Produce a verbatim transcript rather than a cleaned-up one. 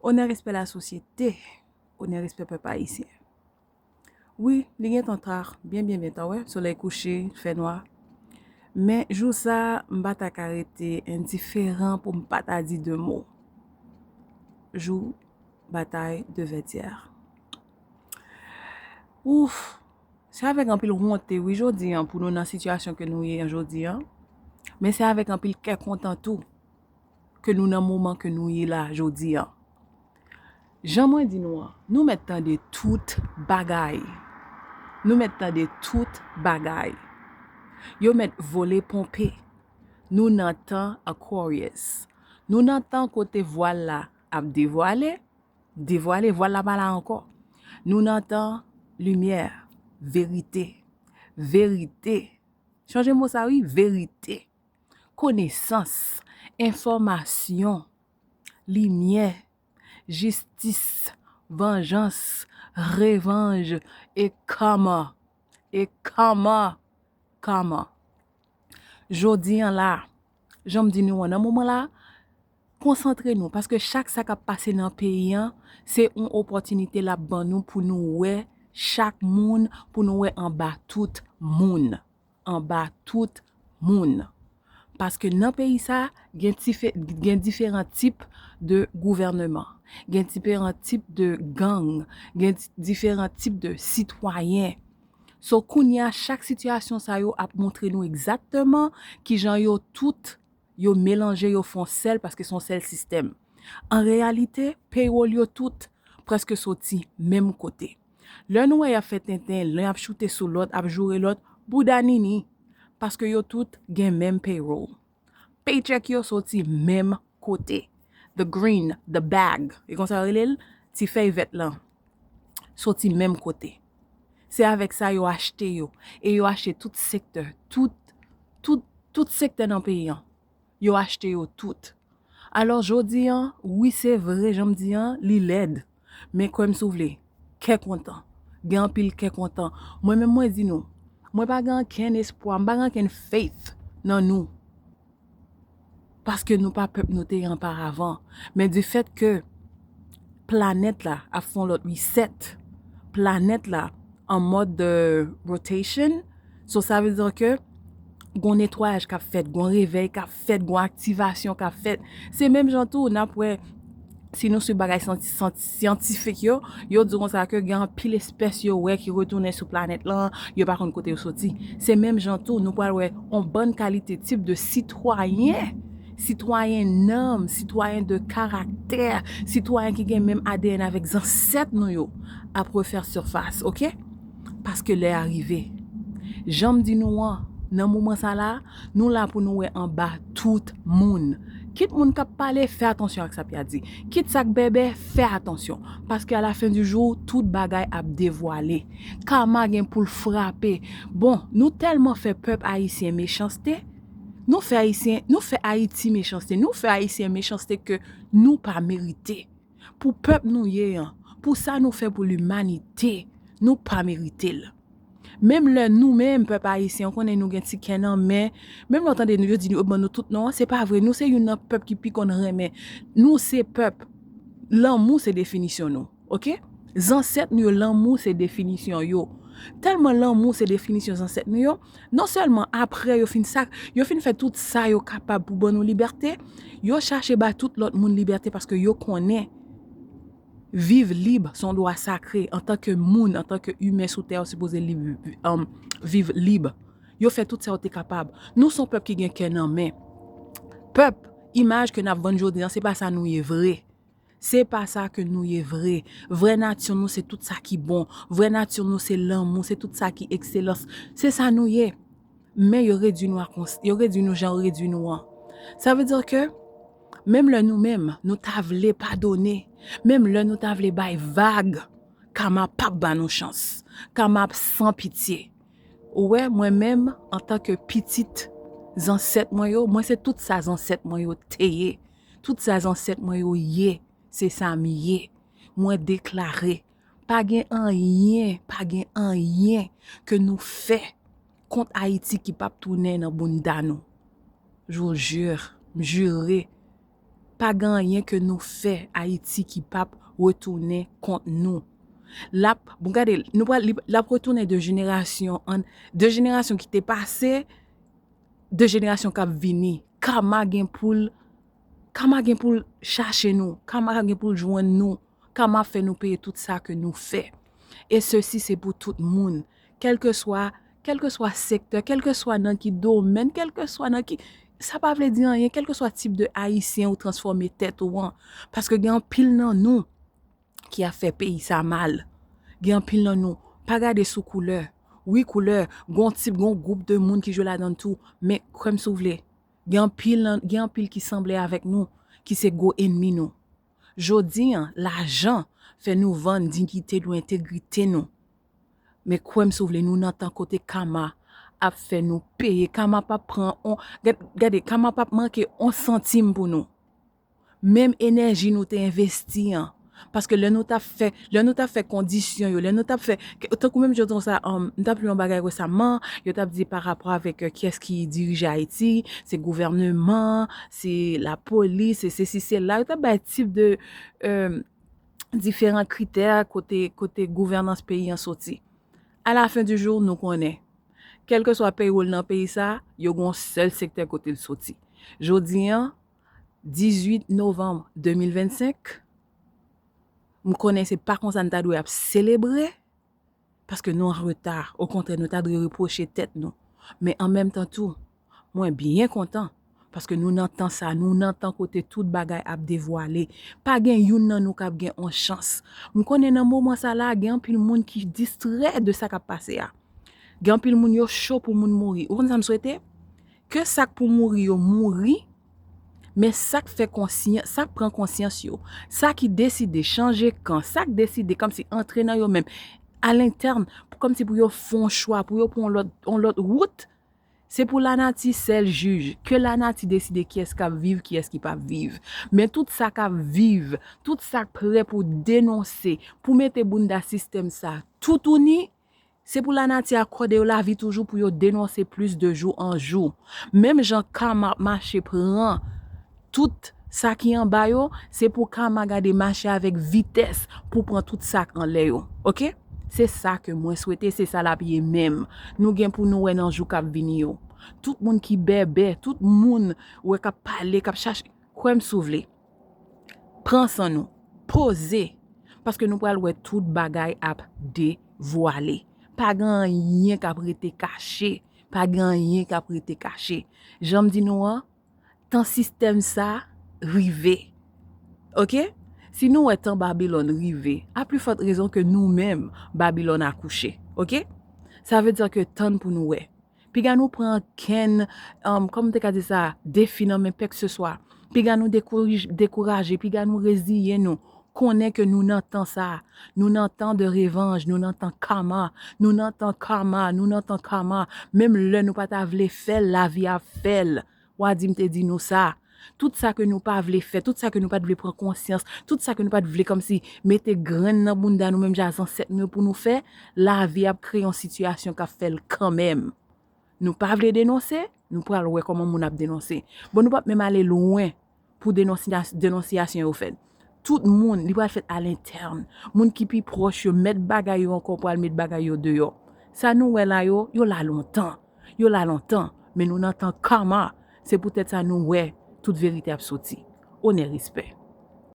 Onè, respè lasosyete, onè, respè pèp ayisyen. Wi, li gentan ta, byen, byen, byen ta, wè, solèy kouche, fè nwa. Men jou sa, m pa ta ka rete endiferan pou m pa ta di de mo. Jou batay de Vètyè. Ouf, se avèk anpil wonte, wi, jodi an, pou nou nan sitiyasyon ke nou ye an jodi an. Men se avèk anpil kè kontan tou ke nou nan moman ke nou ye la jodi an. Jan mwen di nou an, nou mèt tande tout bagay. Nou mèt tande tout bagay. Yo mèt vole ponpe. Nou nan tan Aquarius. Nou nan tan kote vwal la ap devwale, devwale, vwal la pa la ankò. Nou nan tan limyè, verite, verite. Chanje mo sa wi, verite. Konesans, enfòmasyon, limyè, jistis, vanjans, revanj, e kama, e kama, kama. Jodi an la, jan m di nou an, nan moman la, konsantre nou, paske chak sa k ap pase nan peyi an, se yon opòtinite l ap ban nou pou nou wè chak moun, pou nou wè anba tout moun. Anba tout moun. Paske nan peyi sa, gen, tife, gen diferan tip de gouvèneman, gen diferan tip de gang, gen di- diferan tip de sitwayen. So, kounye a, chak sitiyasyon sa yo ap montre nou egzakteman kijan yo tout, yo melanje, yo fè yon sèl, paske se yon sèl sistèm. An reyalite, payroll yo tout prèske soti menm kote. Lè nou wè y ap fè tenten, lè y ap choute sou lòt, ap joure lòt, bouda nini, paske yo tout gen menm payroll. Paycheck yo soti menm kote. The green, the bag, e konsa yo rele l, ti fèy vèt lan, soti menm kote. Se avèk sa yo achte yo, e yo achte tout sektè, tout, tout, tout sektè nan peyi an. Yo achte yo tout. Alò, jodi an, wi, se vre, jan m di an, li lèd. Men kwè m si w vle, kè kontan. Gen anpil kè kontan. Mwen menm, mwen di nou, mwen pa gen ankenn espwa, m pa gen ankenn faith nan nou. Paske nou pa pèp nou te ye anparavan. Men di fèt ke planèt la ap fè yon lòt reset, planèt la an mòd de rotation, so sa vle di ke gon netwayaj k ap fèt, gon revèy k ap fèt, gon aktivasyon k ap fèt. Se menm jan tou, n ap wè, si nou swiv bagay santi- santi- syantifik yo, yo di konsa ke gen anpil espès yo wè ki retounen sou planèt lan, yo pa konn kote yo soti. Se menm jan tou, nou pral wè yon bann kalite tip de sitwayen, sitwayen nanm, sitwayen de karaktè, sitwayen ki gen menm A D N avèk zansèt nou yo ap refè sifas, oke? Paske lè a rive. Jan m di nou an, nan moman sa la, nou la pou nou wè anba tout moun. Kit moun k ap pale, fè atansyon ak sa y ap di. Kit sa k bèbè, fè atansyon. Paske a la fen di jou, tout bagay ap devwale. Kama gen pou l frape. Bon, nou tèlman fè pèp ayisyen mechanste, nou fè ayisyen, nou fè Ayiti mechanste, nou fè ayisyen mechanste ke nou pa merite. Pou pèp nou ye an, pou sa nou fè pou limanite, nou pa merite l. Menm lè nou menm, pèp ayisyen, ou konnen nou gen ti kè nan men, menm lè w tande nou, yo di nou, yo ban nou tout non an, se pa vre, nou se youn nan pèp ki pi konn renmen. Nou se pèp. Lanmou se definisyon nou, oke? Zansèt nou yo, lanmou se definisyon yo. Tèlman lanmou se definisyon zansèt nou yo, non sèlman apre yo fin sa, yo fin fè tout sa yo kapab pou ban nou libète, yo chache bay tout lòt moun libète paske yo konnen viv lib se yon dwa sakre. Antanke moun, antanke imen sou tè, ou sipoze lib, um, viv lib. Yo fè tout sa yo te kapab. Nou se yon pèp ki gen kè nan men. Pèp, imaj ke n ap vann jodi an, se pa sa nou ye vre. Se pa sa ke nou ye vre. Vrè nati nou se tout sa ki bon. Vrè nati nou se lanmou, se tout sa ki ekselans. Se sa nou ye. Men yo redui nou a kons-, yo redui nou jan yo redui nou an. Sa vle di ke menm lè nou menm, nou ta vle padone, menm lè nou ta vle bay vag, kama p ap ba nou chans. Kama ap san pitye. Ou wè, mwen menm, antanke pitit zansèt mwen yo, mwen se tout sa zansèt mwen yo te ye. Tout sa zansèt mwen yo ye, se sa m ye. Mwen deklare, pa gen anyen, pa gen anyen ke nou fè kont Ayiti ki p ap tounen nan bounda nou. Je vous jure, m jire, Pa gen anyen ke nou fè Ayiti ki p ap retounen kont nou. L ap, bon, gade, nou pral, li, l ap retounen de jenerasyon an, de jenerasyon ki te pase, de jenerasyon k ap vini. Kama gen pou l, kama gen pou l chache nou, kama gen pou l jwenn nou, kama fè nou peye tout sa ke nou fè. E sesi se pou tout moun, kèlkeswa, kèlkeswa sektè, kèlkeswa nan ki domèn, kèlkeswa nan ki, sa pa vle di anyen, kèlkeswa tip de Ayisyen ou transfòme tèt ou an. Paske gen anpil nan nou ki ap fè peyi sa mal. Gen anpil nan nou, pa gade sou koulè. Wi, koulè, gon tip, gon gwoup de moun ki jwe ladan tou, men kwè m si w vle, gen anpil nan, gen anpil ki sanble avèk nou, ki se gwo enmi nou. Jodi an, lajan fè nou vann diyite nou, entegrite nou. Men kwè m si w vle, nou nan tan kote kama ap fè nou peye. Kama p ap pran on, gad-, gade, kama p ap manke on santim pou nou. Menm enèji nou te envesti an. Paske lè nou t ap fè, lè nou t ap fè kondisyon yo, lè nou t ap fè, ke-, tankou menm jan sa, um, m t ap li yon bagay resaman, yo t ap di pa rapò avèk, euh, kiyès ki dirije Ayiti, se gouvèneman, se lapolis, se sesi, se la. Yo t ap bay tip de, euh, diferan kritè kote, kote gouvènans peyi an soti. A la fen di jou, nou konnen, kèlkeswa peyi w nan peyi sa, yo gen yon sèl sektè kote l soti. Jodi an, dizuit novanm de mil vennsenk, m konnen se pa konsa n ta dwe ap selebre, paske nou an reta. Okontrè, nou ta dwe repwoche tèt nou. Men an menm tan tou, mwen byen kontan, paske nou nan tan sa, nou nan tan kote tout bagay ap devwale. Pa gen youn nan nou k ap gen on chans. M konnen nan moman sa la, gen anpil moun ki distrè de sa k ap pase a. Gen anpil moun yo cho pou moun mouri. Ou konn sa m swete? Ke sa k pou mouri yo mouri, men sa k fè konsyan-, sa k pran konsyans yo, sa ki deside chanje kan, sa k deside kòmsi antre nan yo menm, alentèn, kòmsi pou yo fè yon chwa, pou yo pran yon lòt, yon lòt wout, se pou lanati sèl jij. Ke lanati deside kiyès k ap viv, kiyès ki p ap viv. Men tout sa k ap viv, tout sa k prè pou denonse, pou mete bounda sistèm sa toutouni, se pou lanati akòde yo lavi toujou pou yo denonse plis de jou an jou. Menm jan kama ap mache pran tout sa ki anba yo, se pou kama gade mache avèk vitès pou pran tout sa k anlè yo. Oke? Se sa ke mwen swete, se sa l ap ye menm. Nou gen pou nou wè nan jou k ap vini yo. Tout moun ki bèbè, tout moun wè k ap pale, k ap chache, kwè m si w vle. Pran san nou. Poze. Paske nou pral wè tout bagay ap devwale. Pa gen anyen k ap rete kache. Pa gen anyen k ap rete kache. Jan m di nou an, tan sistèm sa rive. Oke? Si nou wè tan Babilòn rive, a pli fòt rezon ke nou menm, Babilòn akouche. Oke? Sa vle di ke tann pou nou wè. Piga nou pran okenn, um, kòman m te ka di sa, defi nan men kèlkeswa. Piga nou dekourij-, dekouraje, piga nou reziye nou. Konnen ke nou nan tan sa. Nou nan tan de revanj, nou nan tan kama, nou nan tan kama, nou nan tan kama. Menm lè nou pa ta vle fè l, lavi ap fè l. W a di m te di nou sa. Tout sa ke nou pa vle fè, tout sa ke nou pa t vle pran konsyans, tout sa ke nou pa t vle kòmsi mete grenn nan bounda nou menm jan zansèt nou yo pou nou fè, lavi ap kreye yon sitiyasyon k ap fè l kanmenm. Nou pa vle denonse, nou pral wè kòman moun ap denonse. Bon, nou p ap menm ale lwen pou denonsya-, denonsiyasyon yo fèt. Tout moun, li pral fèt alentèn. Moun ki pi pwòch yo, mèt bagay yo ankò pral met bagay yo deyò. Sa nou wè la yo, yo la lontan. Yo la lontan, men nou nan tan kama. Se poutèt sa nou wè tout verite ap soti. Onè, respè.